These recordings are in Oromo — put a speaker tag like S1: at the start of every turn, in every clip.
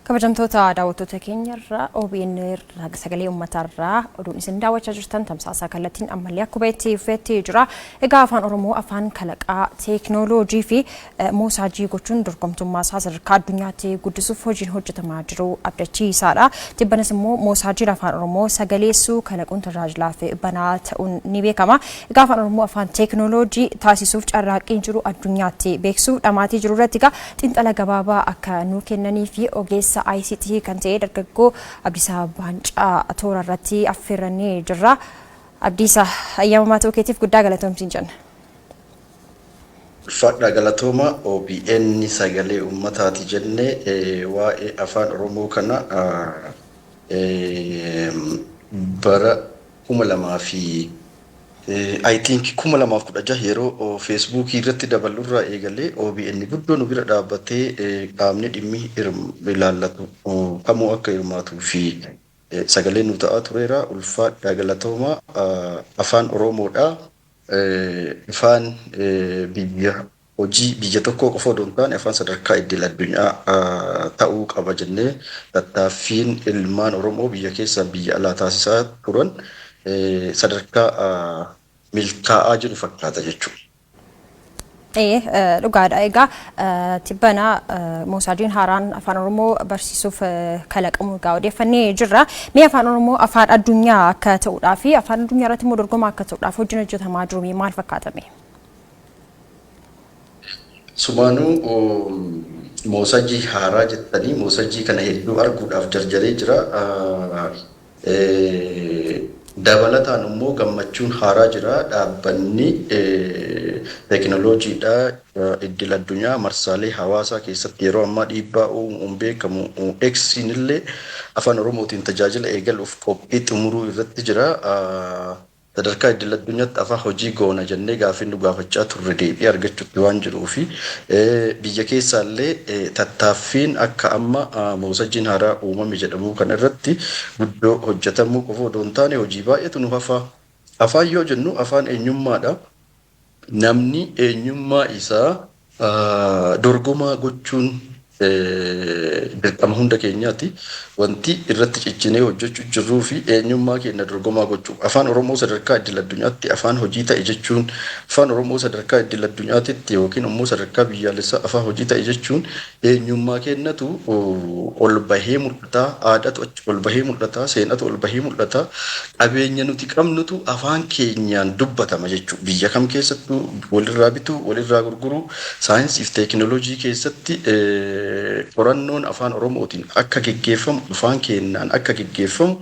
S1: Kabajamtoota daawwattoota keenyarraa, OBN irraa, sagalee uummatarraa oduun isin daawwachaa jirtan tamsaasaa kallattiin ammallee akkuma itti fufeetti jira. Egaa Afaan Oromoo afaan kalaqaa, teeknooloojii fi moosaajii gochuun dorgomtummaa isaa sadarkaa addunyaatti guddisuuf hojiin hojjetamaa jiru abdachiisaadha. Tibbanas immoo moosaajiin Afaan Oromoo sagaleessuu kalaquun tajaajilaaf banaa ta'uun ni beekama. Egaa Afaan Oromoo afaan teeknooloojii taasisuuf carraaqqiin jiru addunyaatti beeksisuuf dhamaatii jiru irratti egaa xiinxala gabaabaa akka nuu kennanii fi ogeessa ICT kan ta'e dargaggoo Abdiisaa Baancaa toora irratti affeerrannee jirra. Abdiisaa, ayyamamaa ta'uu keetiif guddaa galatoomsiin jenna.
S2: Ulfaadhaa, galatooma. OBN sagalee uummataati jenne. Waa'ee Afaan Oromoo kana bara 2000 fi, I think, 2016 yeroo Feesbuukii irratti dabalurraa eegalee OBN guddoo nu bira dhaabbatee qaamni dhimmi ilaallatu kamuu akka hirmaatuu fi sagalee nu ta'aa tureera. Ulfaadhaa, galatooma. Afaan Oromoodha. Afaan biyya hojii biyya tokkoo qofa odoo hin taane afaan sadarkaa idil addunyaa ta'uu qaba jennee tattaaffiin ilmaan Oromoo biyya keessaa biyya alaa taasisaa turan sadarkaa milkaa'aa jiru fakkaata jechuudha.
S1: Ee, dhugaadha. Egaa tibbana moosaajiin haaraan Afaan Oromoo barsiisuuf kalaqamu egaa odeeffannee jirra. Mee Afaan Oromoo afaan addunyaa akka ta'uudhaa fi afaan addunyaa irratti immoo dorgomaa akka ta'uudhaaf hojiin hojjetamaa jiru mee maal fakkaatame?
S2: Sumaanuu moosajii haaraa jettanii moosajii kana hedduu arguudhaaf jarjaree jira. Dabalataan immoo gammachuun haaraa jira. Dhaabbanni teekinooloojiidha idil addunyaa marsaalee hawaasaa keessatti yeroo ammaa dhiibbaa uumuun beekamu X'n illee Afaan Oromootiin tajaajila eegaluuf qophii xumuruu irratti jira. Sadarkaa idil addunyaatti afaan hojii goona jennee gaaffii nu gaafachaa turre deebii argachuutti waan jiruu fi biyya keessaallee tattaaffiin akka amma moosajiin haaraa uumame jedhamuu kana irratti guddoo hojjetamuu qofa odoo hin taane hojii baay'eetu nu hafa. Afaan yoo jennu afaan eenyummaadha. Namni eenyummaa isaa dorgomaa gochuun dirqama hunda keenyaati. Wanti irratti ciccinee hojjechuu jirruu fi eenyummaa keenya dorgomaa gochuu. Afaan Oromoo sadarkaa idil addunyaatti afaan hojii ta'e jechuun, Afaan Oromoo sadarkaa idil addunyaatitti yookiin immoo sadarkaa biyyaalessaa afaan hojii ta'e jechuun eenyummaa keenyatu ol bahee mul'ata, aadaatu achi ol bahee mul'ata, seenatu ol bahee mul'ata, qabeenya nuti qabnutu afaan keenyaan dubbatama jechuudha. Biyya kam keessattuu walirraa bituu, walirraa gurguruu, saayinsii fi teekinooloojii keessatti qorannoon Afaan Oromootiin akka geggeeffamu, afaan keenyaan akka geggeeffamu,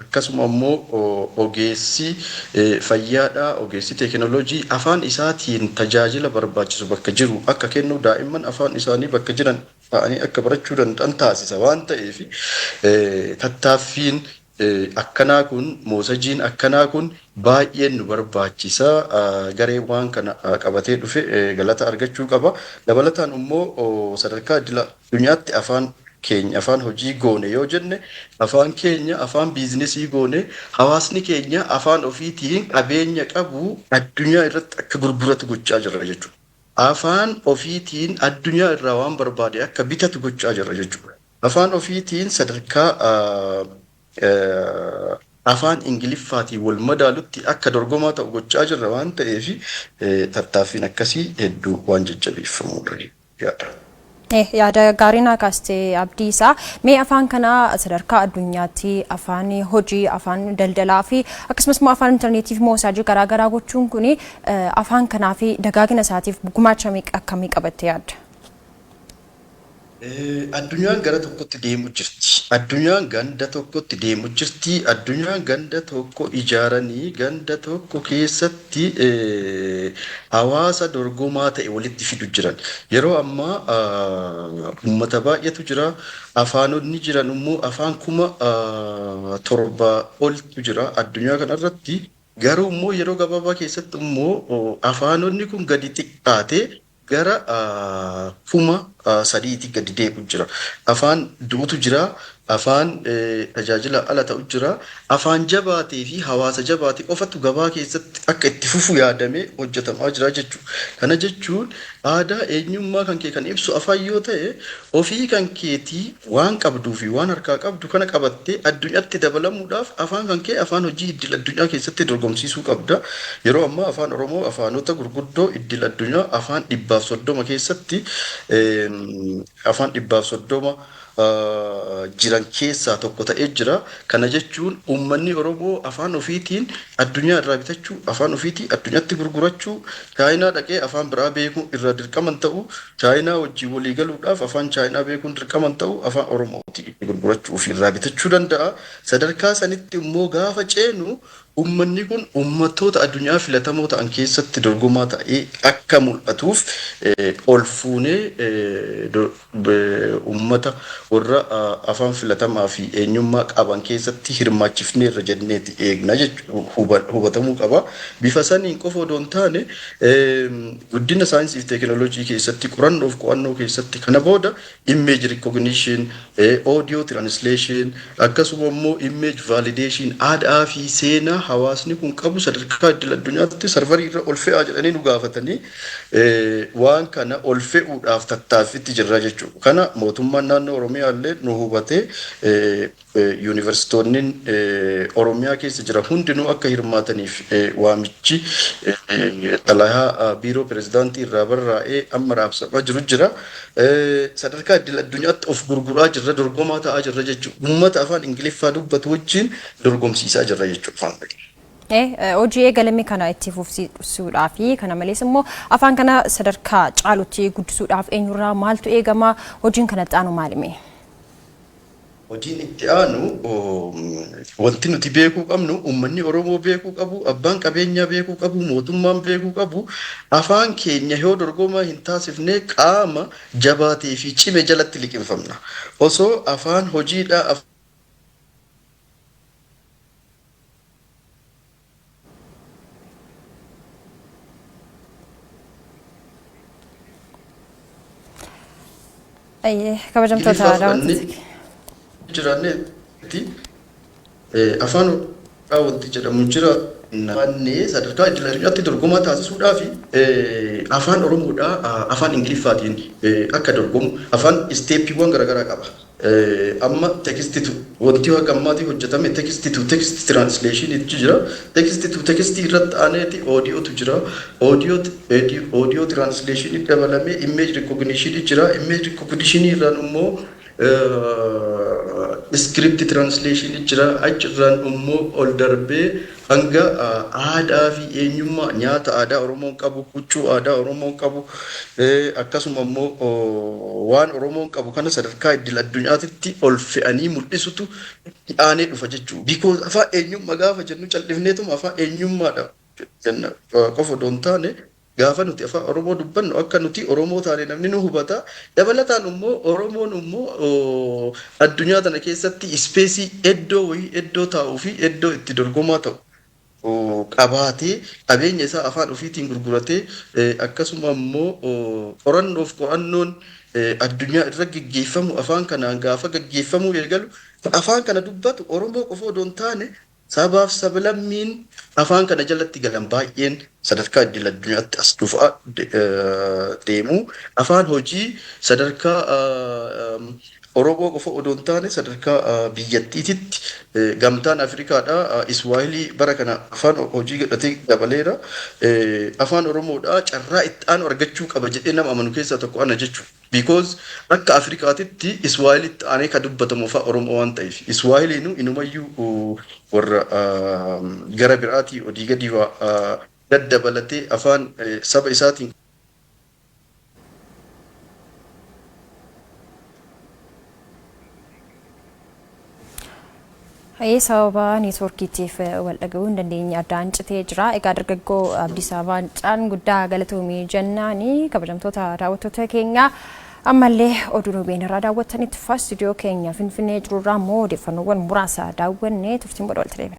S2: akkasuma immoo ogeessi fayyaadhaa, ogeessi teekinooloojii afaan isaatiin tajaajila barbaachisu bakka jiru akka kennu, daa'imman afaan isaanii bakka jiran ta'anii akka barachuu danda'an taasisa waan ta'eef, tattaaffiin akkanaa kun, moosajiin akkanaa kun baay'een nu barbaachisa. Garee waan kana qabatee dhufe galata argachuu qaba. Dabalataan immoo sadarkaa idil addunyaatti afaan keenya afaan hojii goone yoo jenne, afaan keenya afaan biizinesii goone, hawaasni keenya afaan ofiitiin qabeenya qabu addunyaa irratti akka gurguratu gochaa jirra jechuudha. Afaan ofiitiin addunyaa irraa waan barbaade akka bitatu gochaa jirra jechuudha. Afaan ofiitiin sadarkaa afaan Ingiliffaatiin wal madaalutti akka dorgomaa ta'u gochaa jirra waan ta'eef, tattaaffiin akkasii hedduu waan jajjabeeffamudha yaada.
S1: Yaada gaarii naa kaastee, Abdiisaa. Mee afaan kana sadarkaa addunyaatti afaan hojii, afaan daldalaa fi akkasumas immoo afaan intarneetii fi moosaajii garaagaraa gochuun kuni afaan kanaa fi dagaagina isaatiif gumaacha akkamii qabattee yaadda?
S2: Addunyaan gara tokkotti deemu jirti. Addunyaan ganda tokkotti deemu jirti. Addunyaan ganda tokko ijaaranii ganda tokko keessatti hawaasa dorgomaa ta'e walitti fidu jiran. Yeroo ammaa uummata baay'eetu jira. Afaanonni jiran immoo afaan 7,000 oltu jira addunyaa kanarratti. Garuu immoo yeroo gabaabaa keessatti immoo afaanonni kun gadi xiqqaatee gara 3,000tti gadi deebi'u jira. Afaan du'utu jira. Afaan tajaajila ala ta'u jira. Afaan jabaatee fi hawaasa jabaate qofatu gabaa keessatti akka itti fufu yaadamee hojjetamaa jira jechuudha. Kana jechuun aadaa, eenyummaa kan kee kan ibsu afaan yoo ta'e, ofii kan keetii waan qabduu fi waan harkaa qabdu kana qabattee addunyaatti dabalamuudhaaf afaan kan kee afaan hojii idil addunyaa keessatti dorgomsiisuu qabda. Yeroo ammaa Afaan Oromoo afaanota gurguddoo idil addunyaa afaan 130 keessatti, afaan 130 jiran keessaa tokko ta'ee jira. Kana jechuun uummanni Oromoo afaan ofiitiin addunyaa irraa bitachuu, afaan ofiitii addunyaatti gurgurachuu, Chaayinaa dhaqee afaan biraa beekuu irraa dirqaman ta'u, Chaayinaa wajjin walii galuudhaaf afaan Chaayinaa beekuun dirqaman ta'u, afaan Oromootiin itti gurgurachuu fi irraa bitachuu danda'a. Sadarkaa sanitti immoo gaafa ceenu, uummanni kun uummattoota addunyaa filatamoo ta'an keessatti dorgomaa ta'ee akka mul'atuuf ol fuunee uummata warra afaan filatamaa fi eenyummaa qaban keessatti hirmaachifneerra jenneeti eegna jechuudha, hubatamuu qaba. Bifa saniin qofa odoo hin taane, guddina saayinsii fi teekinooloojii keessatti, qorannoo fi qo'annoo keessatti, kana booda image recognition, audio translation, akkasuma immoo image validation, aadaa fi seenaa hawaasni kun qabu sadarkaa idil addunyaatti serverii irra ol fe'aa jedhanii nu gaafatanii, waan kana ol fe'uudhaaf tattaaffitti jirra jechuudha. Kana mootummaan naannoo Oromiyaa illee nu hubatee, yuunivarsiitonni Oromiyaa keessa jiran hundinuu akka hirmaataniif waamichi xalayaa biiroo pirezidaantii irraa barraa'ee amma raabsamaa jiru jira. Sadarkaa idil addunyaatti of gurguraa jirra, dorgomaa ta'aa jirra jechuudha. Uummata afaan Ingiliffaa dubbatu wajjin dorgomsiisaa jirra jechuudha.
S1: Hojii eegalame kana itti fufsiisuudhaa fi kana malees immoo afaan kana sadarkaa caalutti guddisuudhaaf eenyurraa maaltu eegama? Hojiin kanatti aanu maalime?
S2: Hojiin itti aanu, wanti nuti beekuu qabnu, uummanni Oromoo beekuu qabu, abbaan qabeenyaa beekuu qabu, mootummaan beekuu qabu, afaan keenya yoo dorgomaa hin taasifne qaama jabaatee fi cime jalatti liqimfamna. Osoo afaan hojiidhaa
S1: Kabajamtoota daawwattoota.
S2: Jiraannetti afaan wanti jedhamu jira. Afaannee sadarkaa idil addunyaatti dorgomaa taasisuudhaaf afaan Oromoodhaa afaan Ingiliffaatiin akka dorgomu afaan stepiiwwan garaagaraa qaba. Amma text to, wanti haga ammaatii hojjetame text to text translationiitu jira. Text to text irratti aaneeti audiotu jira. Audio translationii dabalamee image recognitionii jira. Image recognitionii irraan immoo script translationii jira. Achirraan immoo ol darbee hanga aadaa fi eenyummaa, nyaata aadaa Oromoon qabu, huccuu aadaa Oromoon qabu, akkasuma immoo waan Oromoon qabu kana sadarkaa idil addunyaatitti ol fe'anii mul'isutu itti aanee dhufa jechuudha. Because afaan eenyummaa gaafa jennu cal'ifneetuma afaan eenyummaadha jenna qofa odoo hin taane, gaafa nuti afaan Oromoo dubbannu akka nuti Oromoo taane namni nu hubata. Dabalataan immoo Oromoon immoo addunyaa tana keessatti spaceii, iddoo wayii, iddoo taa'uu fi iddoo itti dorgomaa ta'u qabaatee, qabeenya isaa afaan ofiitiin gurguratee, akkasuma immoo qorannoof qo'annoon addunyaa irra geggeeffamu afaan kanaan gaafa geggeeffamuu eegalu, afaan kana dubbatu Oromoo qofa odoo hin taane, sabaaf sablammiin afaan kana jalatti galan baay'een sadarkaa idil addunyaatti as dhufaa deemu. Afaan hojii sadarkaa Oromoo qofa odoo hin taane sadarkaa biyyattiititti, gamtaan Afrikaadha Iswaahilii bara kana afaan hojii godhatee dabaleera. Afaan Oromoodha carraa itti aanu argachuu qaba jedhee nama amanu keessaa tokko ana jechuudha. Because akka Afrikaatitti Iswaahilitti aanee ka dubbatamu afaan Oromoo waan ta'eef, Iswaahiliinu inumayyuu warra gara biraatii odii gadi daddabalatee afaan saba isaatiin.
S1: Sababa networkiitiif wal dhaga'uu hin dandeenye, addaan citee jira. Egaa dargaggoo Abdiisaa Baancaan guddaa galatoomii jennaani. Kabajamtoota daawwattoota keenya, ammallee oduu OBN irraa daawwattanitti, istuudiyoo keenya Finfinnee jirurraa immoo odeeffannoowwan muraasa daawwannee turtiin booda walitti deebina.